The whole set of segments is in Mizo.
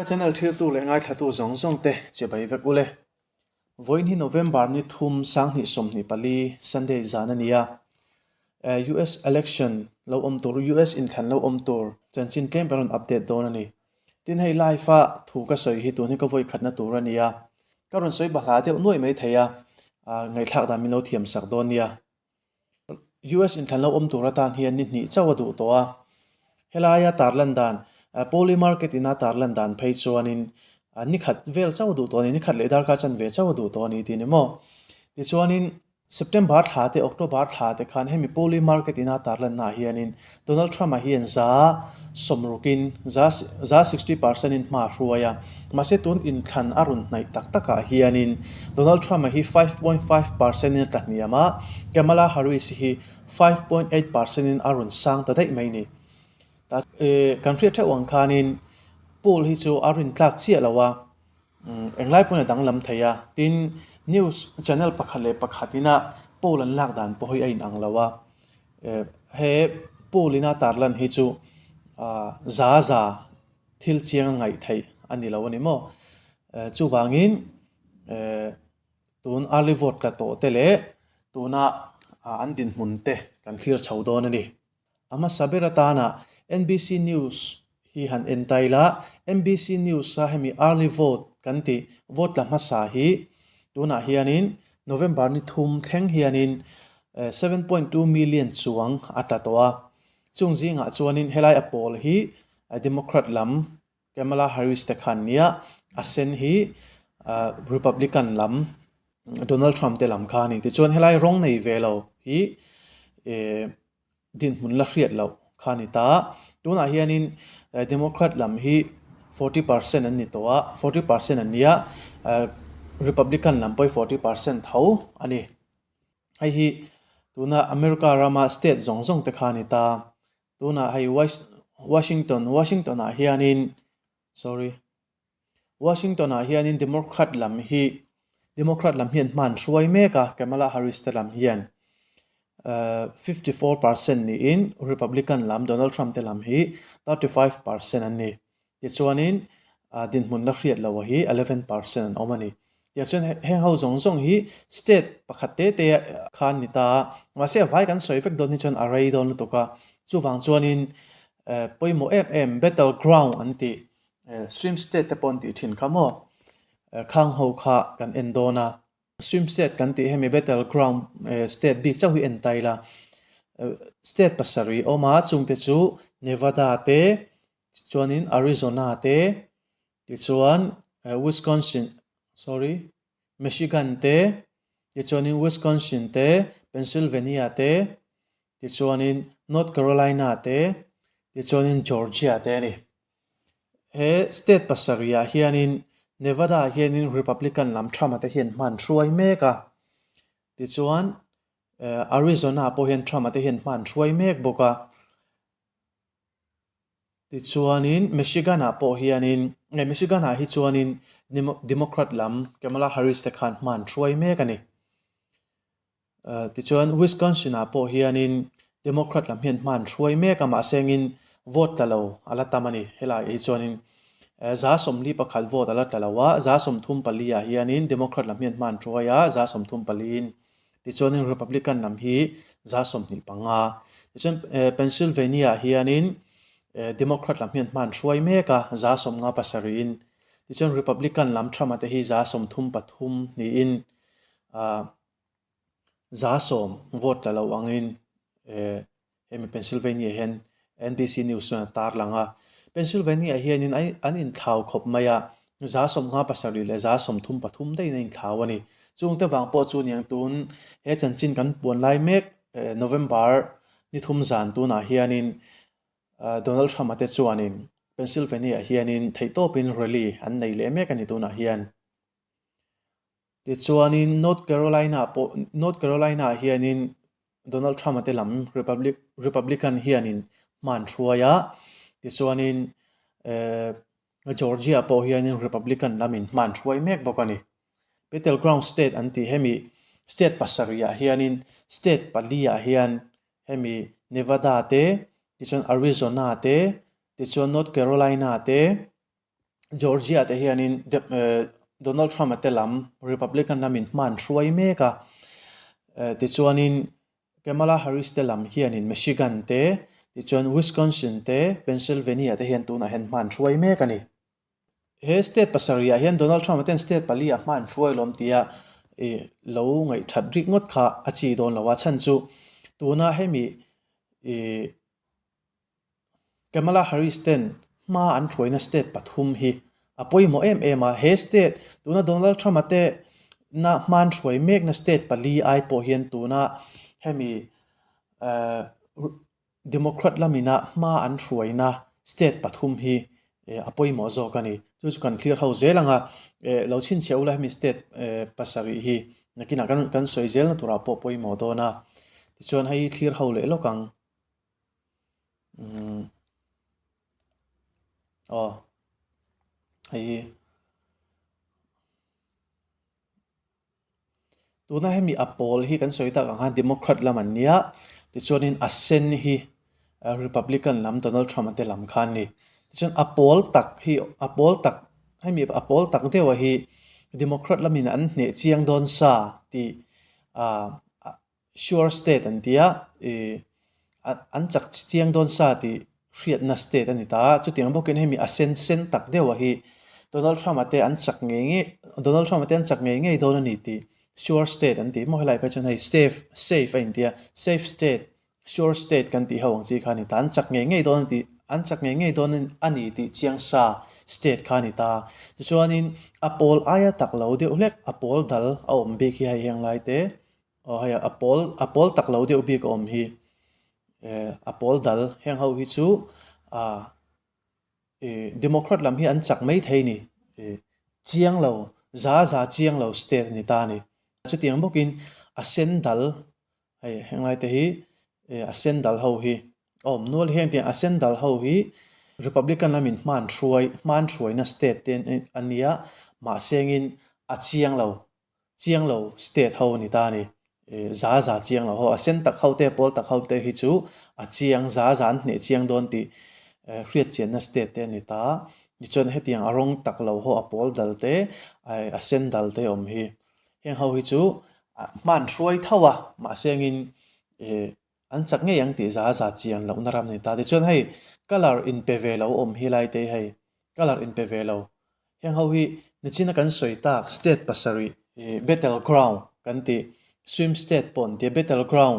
Ka channel thiltu leh ngaithlatu zawng zawng te chibai vek ule. Vawiin hi November ni thum 2024 Sunday zan a ni a. US election lo awm tur, US inthlan lo awm tur chanchin tlem ka rawn update dawn a ni. Tin hei live a thu ka sawi hi tun hi ka vawi khatna tur a ni a. Ka rawn sawi bahla deuh nuai mai thei a, ngaihthlak dan min lo thiam sak dawn nia. US inthlan lo awm tur atan hian ni hnih chauh a duh tawh a. Helaia tarlan dan, Poly Market ina tarlan dan phei chuanin ni khat vel chauh a duh tawh a ni, ni khat leh darkar chanve chauh a duh tawh a ni tih a ni maw? Tichuanin September thla te, October thla te khan hemi Poly Market ina tarlannaah hianin Donald Trump-a hian za sawmrukin, za za 60 percent in hma a hruai a. Mahse tun inthlan a rawn hnaih tak takah hianin Donald Trump-a hi 5.5 percent in a tla hniam a, Kamala Harris hi 5.8 percent in a rawn sang ta daih mai ni. Ta kan hriat theuh ang khanin poll hi chu a rin tlak chiah lo a, englai pawhin a danglam thei a. Tin, news channel pakhat leh pakhat ina poll an lak dan pawh hi a inang lo a. He poll ina tarlan hi chu za za thil chiang a ngaih theih a ni lo a ni maw? Chuvangin tun early vote tla tawh te leh tuna an dinhmun te kan thlir chho dawn a ni. A hmasa ber atana NBC News hi han en ta ila, NBC News a hemi early vote kan tih vote tla hmasa hi tunah hianin November ni thum thleng hianin 7.2 million chuang a tla tawh a. Chung zingah chuanin helai a pawl hi Democrat lam Kamala Harris te khan nia, a sen hi Republican lam Donald Trump te lam kha a ni. Tichuan helai rawng nei ve lo hi dinhmun la hriat loh kha a ni ta. Tunah hianin Democrat lam hi 40 percent an ni tawh a, 40 percent an nia, Republican lam pawh hi 40 percent tho a ni. Hei hi tuna America rama state zawng zawng te kha a ni ta. Tunah hei Washington, Washington ah hianin, sorry, Washington ah hianin Democrat lam hi Democrat lam hian hma an hruai mek a, Kamala Harris te lam hian 54 percent niin Republican lam Donald Trump te lam hi 35 percent an ni. Tichuanin dinhmun la hriat loh hi 11 percent an awm a ni. Tichuan heng ho zawng zawng hi state pakhat te te khan ni ta a, mahse a vai kan sawi vek dawn hi chuan a rei dawn lutuk a. Chuvang chuanin pawimawh em em battle ground an tih swing state te pawh an tih thin kha maw, khang ho kha kan en dawn a. Swing state kan tih hemi battle ground state bik chauh hi en ta ila, state pasarih awm a, chungte chu Nevada te, chuanin Arizona te, tichuan Wisconsin, sorry, Michigan te, tichuanin Wisconsin te, Pennsylvania te, tichuanin North Carolina te, tichuanin Georgia te a ni. He state pasarih ah hianin Nevada ah hianin Republican lam Trump-a te hian hma an hruai mek a, tichuan Arizona pawh hian Trump-a te hian hma an hruai mek bawk a. Tichuanin Michigan ah pawh hianin, Michigan ah hi chuanin Democrat lam Kamala Harris te khan hma an hruai mek a ni. Tichuan Wisconsin ah pawh hianin Democrat lam hian hma an hruai mek a, mahse engin vote tla lo a la tam a ni. Helai hi chuanin 141 vote a la tla lo a, 34 ah hianin Democrat lam hian hma an hruai a, 34 in. Tichuanin Republican lam hi 25. Tichuan Pennsylvania ah hianin Democrat lam hian hma an hruai mek a, 57 in. Tichuan Republican lam Trump-a te hi 33 niin 10% vote tla lo angin hemi Pennsylvania hian NBC News chuan a tarlang a. Pennsylvania hianin an inthlau khawp mai a, 57 leh 33 daihin a inthlau a ni. Chungte vang pawh chu niang tun he chanchin kan puan lai mek November ni thum zan tunah hianin Donald Trump-a te chuanin Pennsylvania hianin theihtawpin rally an nei leh mek a ni tunah hian. Tichuanin North Carolina pawh, North Carolina ah hianin Donald Trump-a te lam Republic Republican hianin hma an hruai a, tichuanin Georgia pawh hianin Republican lamin hma an hruai mek bawk a ni. Battleground state an tih hemi state pasarih ah hianin state pali ah hian hemi Nevada te, tichuan Arizona te, tichuan North Carolina te. Georgia te hianin Donald Trump-a te lam Republican lamin hma an hruai mek a, tichuanin Kamala Harris te lam hianin Michigan te, tichuan Wisconsin te, Pennsylvania te hian tunah hian hma an hruai mek a ni. He state pasarihah hian Donald Trump-a ten state pali-ah hma an hruai lawm tia lo ngaihthat rik ngawt kha a chi dawn lo a, chhan chu tuna hemi ih Kamala Harris ten hma an hruaina state pathum hi a pawimawh em em a, he state tuna Donald Trump-a te na hma an hruai mekna state pali ai pawh hian tuna hemi eh Democrat lamina hma an hruaina state pathum hi a pawimawh zawk a ni. Chu chu kan clear ho zel ang a, lo chhinchhiah ula hemi state pasarih hi nakinah kan kan sawi zelna turah pawh pawimawh dawn a. Tichuan hei clear ho leh lawk ang. Umm aw hei hi. Tuna hemi a pawl hi kan sawi tak ang khan Democrat lam an nia, tichuanin a sen hi Republican lam Donald Trump a te lam kha an ni. Tichuan a pawl tak hi a pawl tak hemi a pawl tak deuh a hi Democrat lamin an hneh chiang dawn sa tih ah Sure state an ti a, ih an chak chiang dawn sa tih hriatna state a ni ta a, chutiang bawkin hemi a sen sen tak deuh a hi Donald Trump a te an chak ngei ngei Donald Trump a te an chak ngei ngei dawn a ni tih sure state an tih maw helai phei chuan hei safe safe a inti a, safe state sure state kan tih ho ang chi kha a ni ta, an chak ngei ngei dawn a tih an chak ngei ngei dawn a ni tih chiang sa state kha a ni ta. Tichuanin a pawl aia tak lo deuh hlek a pawl dal a awm bik hi hei heng lai te. Aw hei a pawl a pawl tak lo deuh bik a awm hi eh a pawl dal heng ho hi chu ah ih democrat lam hi an chak mai thei a ni ih chiang lo za za chiang lo state a ni ta a ni chutiang bawkin a sen dal hei henglai te hi eh a sen dal ho hi a awm nual heng tiang a sen dal ho hi republican lamin hman hruai hman hruaina state te a nia mahse engin a chiang lo. Chiang lo state ho a ni ta a ni. Za za chiang lo ho, a sen tak ho te, pawl tak ho te hi chu a chiang, za za an hneh chiang dawn tih hriat chianna state te a ni ta. Tichuan hetiang a rawng tak lo ho, a pawl dal te, a sen dal te awm hi. Heng ho hi chu hman hruai tho a, mahse engin an chak ngei ang tih za za chian lohna ram a ni ta. Tichuan hei colour inpe ve lo awm hi lai te hi hei colour inpe ve lo. Heng ho hi nichina kan sawi tak state pasarih ih battle ground kan tih swim state pawh an tia battle ground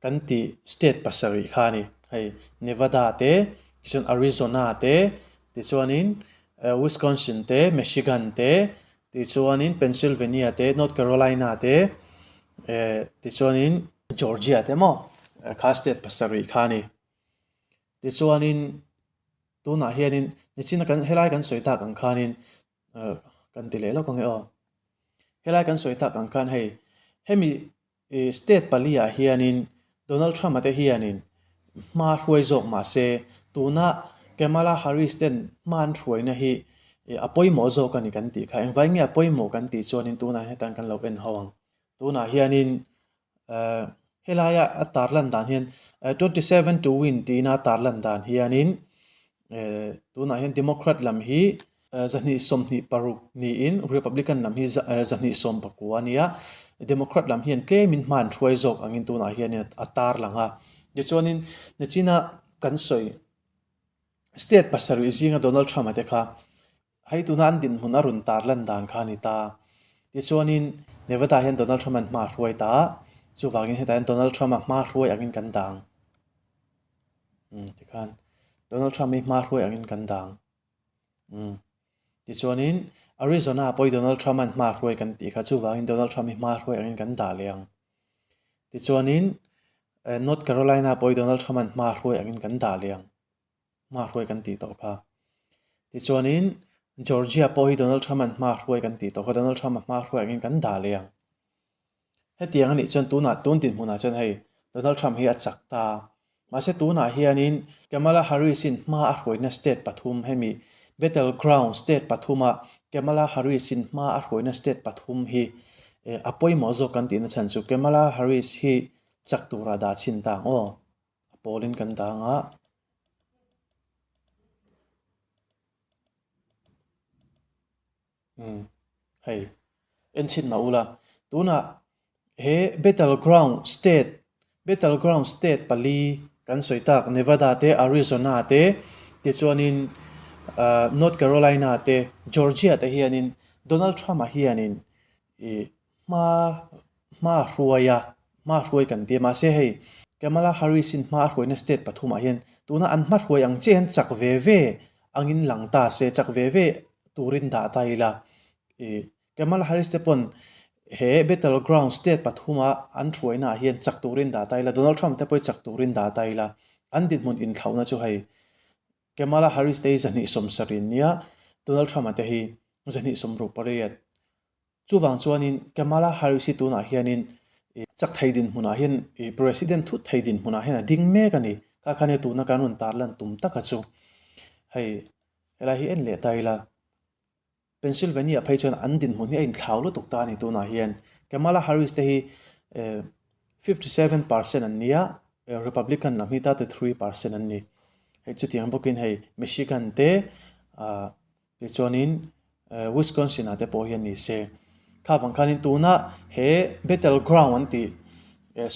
kan tih state pasarih kha a ni. Hei Nevada te tichuan Arizona te tichuanin Wisconsin te Michigan te Tichuanin Pennsylvania te, North Carolina te, eh, tichuanin Georgia te maw kha state pasarih kha a ni. Tichuanin tunah hianin nichina kan helai kan sawi tak ang khanin eh kan ti leh lawk ang e aw. Helai kan sawi tak ang khan hei hemi Ih state pali-ah hianin Donald Trump-a te hianin hma hruai zawk mah se, tuna Kamala Harris ten hma an hruaina hi a pawimawh zawk a ni kan tih kha. Engvai nge a pawimawh kan tih chuanin tunah hetan kan lo en ho ang. Tunah hianin eh helaia a tarlan dan hian 27 to win tiin a tarlan dan hianin Eh tunah hian Democrat lam hi 226 niin Republican lam hi 219 a nia. Democrat lam hian tlemin hma an hruai zawk angin tunah hian a tar lang a. Tichuanin nichina kan sawi state pasarih zinga Donald Trump-a te kha hei tuna an dinhmun a rawn tar lan dan kha a ni ta. Tichuanin Nevada hian Donald Trump-a'n hma a hruai ta a, chuvangin hetah hian Donald Trump-a hma hruai angin kan dang. Umm tikhan Donald Trump hi hma hruai angin kan dang. Umm tichuanin Arizona pawh hi Donald Trump an hma hruai kan tih kha chuvangin Donald Trump hi hma hruai angin kan dah leh ang. Tichuanin North Carolina pawh hi Donald Trump an hma hruai angin kan dah leh ang. Hma hruai kan tih tawh kha. Tichuanin Georgia pawh hi Donald Trump an hma hruai kan tih tawh kha Donald Trump a hma hruai angin kan dah leh ang. Hetiang a nih chuan tunah tun dinhmunah chuan hei Donald Trump hi a chak ta. Mahse tunah hianin Kamala Harris-in hma a hruaina state pathum hemi battle ground state pathuma Kamala Harris-in hma a hruaina state pathum hi a pawimawh zawk kan tihna chhan chu Kamala Harris hi chak tura dah chhin ta ang aw. A pawlin kan dang a. Umm hei en chhin mah ula tunah he battle ground state battle ground state pali kan sawi tak Nevada te Arizona te tichuanin ahh North Carolina te Georgia te hianin Donald Trump a hianin ih hma hma a hruai a hma a hruai kan ti a mahse hei Kamala Harris in hma a hruaina state pathumah hian tuna an hma hruai ang chiah hian chak ve ve angin lang ta se chak ve ve turin dah ta ila ih Kamala Harris te pawn he battle ground state pathuma an hruaina ah hian chak turin dah ta ila Donald Trump te pawh hi chak turin dah ta ila an dinhmun inthlauhna chu hei Kamala Harris te hi 270 nia Donald Trump a te hi 268. Chuvang chuanin Kamala Harris hi tunah hianin chak thei dinhmunah hian President thut thei dinhmunah hian a ding mek a ni. Kha khan hei tuna kan rawn tarlan tum taka chu hei helai hi en leh ta ila Pennsylvania phei chuan an dinhmun hi a inthlau lutuk ta a ni tunah hian. Kamala Harris te hi 57% an nia Republican lam hi 33% an ni. Hei chutiang bawkin hei Michigan te ah Tichuanin Wisconsin ah te pawh hian ni se. Kha vang khanin tuna he battle ground an tih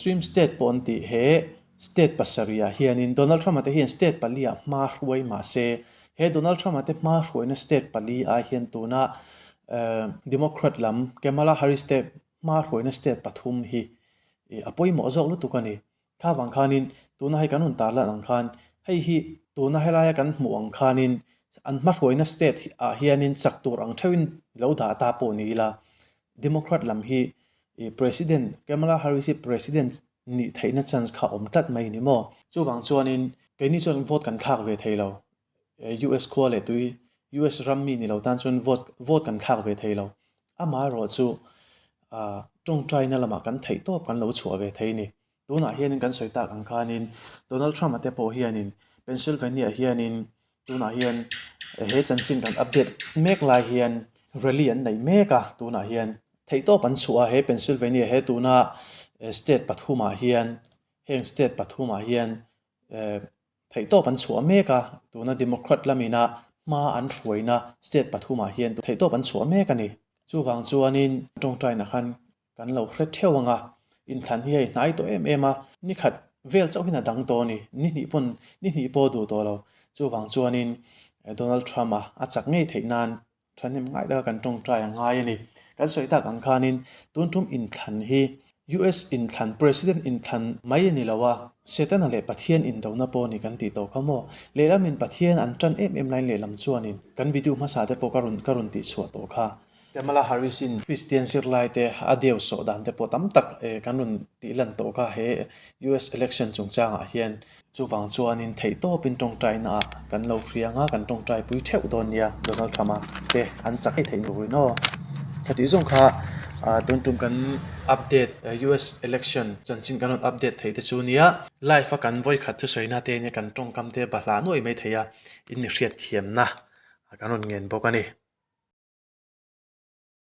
swim state pawh an tih he state pasarih ah hianin Donald Trump a te hian state pali ah hma hruai mah se he Donald Trump a te hma hruaina state pali ah hian tuna Democrat lam Kamala Harris te hma hruaina state pathum hi a pawimawh zawk lutuk a ni. Kha vang khanin tuna hei kan rawn tar lan ang khan hei hi tuna helaia kan hmuh ang khanin an hmahruaina state ah hianin chak tur ang theuhin lo dah ta pawh ni ila Democrat lam hi ih President Kamala Harris hi President nih theihna chance kha awm tlat mai ni maw. Chuvang chuanin keini chuan vote kan thlak ve thei lo. US khua leh tui US ram mi ni lo tan chuan vote vote kan thlak ve thei lo. Amaherawhchu ah tawngtaina lamah kan theih tawp kan lo chhuah ve thei ni. Tunah hianin kan sawi tak ang khanin Donald Trump-a te pawh hianin Pennsylvania hianin tunah hian he chanchin kan update mek lai hian rally an nei mek a tunah hian theihtawp an chhuah a he Pennsylvania he tuna state pathumah hian heng state pathumah hian theihtawp an chhuah mek a tuna Democrat lamina hma an hruaina state pathumah hian theihtawp an chhuah mek a ni. Chuvang chuanin tawngtaina khan Kan lo hre theuh ang a, inthlan hi hei hnai tawh em em a, ni khat vel chauh hian a dang tawh a ni, ni hnih pawn ni hnih pawh a duh tawh lo. Chuvang chuanin Donald Trump-a a chak ngei theih nan thahnem ngai taka kan tawngtai a ngai a ni. Kan sawi tak ang khanin tun tum inthlan hi US inthlan, President inthlan mai a ni lo a, Setana leh Pathian indona pawh a ni kan tih tawh kha maw? Lehlamin Pathian an tan em em laiin lehlam chuanin kan video hmasa te pawh ka rawn ka rawn tihchhuah tawh kha. Kamala Harris-in Kristian zirlaite a deu sawh dan te pawh tam tak kan rawn tih lan tawh kha he US election chungchangah hian. Chuvang chuanin theihtawpin tawngtaina ah kan lo hria anga kan tawngtai pui theuh dawn nia Donald Trump-a te an chak ngei theih turin aw. Khatih zawng kha tun tum kan update US election chanchin kan rawn update thei te chu nia live a kan vawikhat thusawina te nia kan tawngkam te bahlah nuai mai thei a in mi hriatthiamna kan rawn ngen bawk a ni.